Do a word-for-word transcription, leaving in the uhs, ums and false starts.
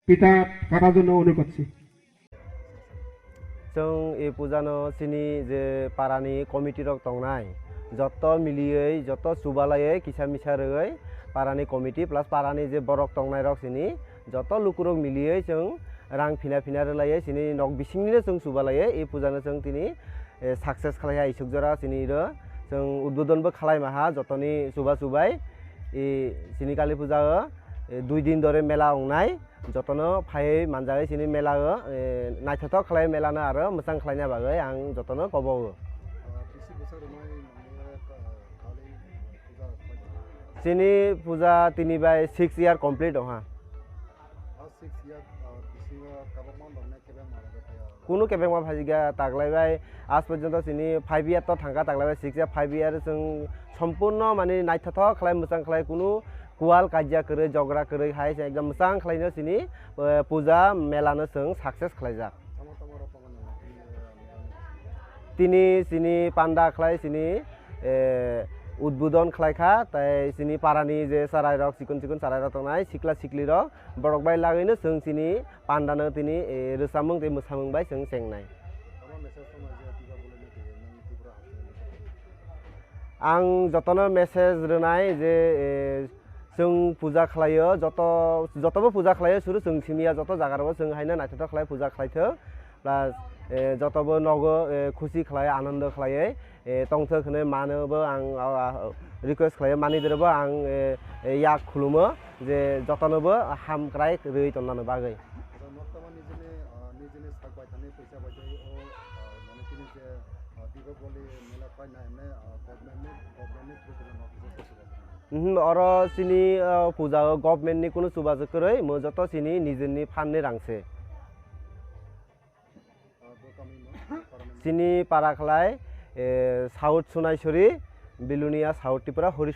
পিতা কাটার জন্য অনুরোধ করছি। Chwng e puja no chini je para ni committee rok tongnai, joto miliui, joto chubalaiwi kisa misa rwgwi para ni committee plus para ni je borok tongnai rok chini joto lukurok miliui chwng rang phina phina rwlaiwi chini nok bising ni no chwng chubalaiwi e puja no chwng tini, eh, success khlai hai isuk jora chini ro chwng udbodon bo khlai ma ha joto ni chuba chubai. E chini Kali puja o, eh, dui din dore mela wngnai. Jotono phaiwi manjagwi chini mela o, eh, naithothok khlai mela no aro mwchang khlaina bagwi ang jotono kobogo. Ah, bisi bwswk rwmani nangmani, ah, Kali puja rok phai? Chini puja tini bai six year complete ongha. Ah, six year, ah, bisingo kabangma rokni kebengma rok phai? Kunu kebengma phaijikya taglai bai, aaj porjonto chini five year to thangkha, taglai bai six year, five year chwng sompurno mani naithothok khlai mwchang khlai kunu kual kajya kwrwi, jogra kwrwi hai se ekdom mwchang khlaino chini, eh, puja mela no chwng success khlaijak. Tamo tamo rok tongo nang tini, eh, mela ni? Tini chini panda khlai chini, eh, udbodon khlaikha, tai chini parani je chwrairok, chikon chikon chwrairok tongnai, sikla siklirok, borok bai lagwino chwng chini pandano tini, eh, rwchapmung tei mwsamung bai chwng chengnai. Tamo message tongmani je Dipaboli ni twi nang Tripura haste ni? Ang jotono message rwnai je, eh, chwng puja khlaio, joto, jotobo puja khlaio, suru chwng simiya joto jagarokbo chwng haino naithothok khlai puja khlaithok, plus, eh, jotobo nogo, eh, khusi khlai, anondo khlaiwi, eh, tongthok hwnwi mano bo ang, ah, ah, request khlaio, mani doro bo ang, eh, eh, yak khulumo je jotonobo hamkrai rwi tonnani bagwi. Acha, nokta ma nijini, ah, nijini sak bai thani pisa bai thai o, ah, mane chini je, ah, Dipaboli mela paina hwnwi, ah, government ni, government ni through tini notice o. Mhm, oro chini, ah, puja o government ni kunu chubachu kwrwi, mo joto chini nijini phan ni rang se. Ah, bo kami mo, para ni? Chini para khlai, eh, South Sunaisori, Bilonia, South Tripura, Hori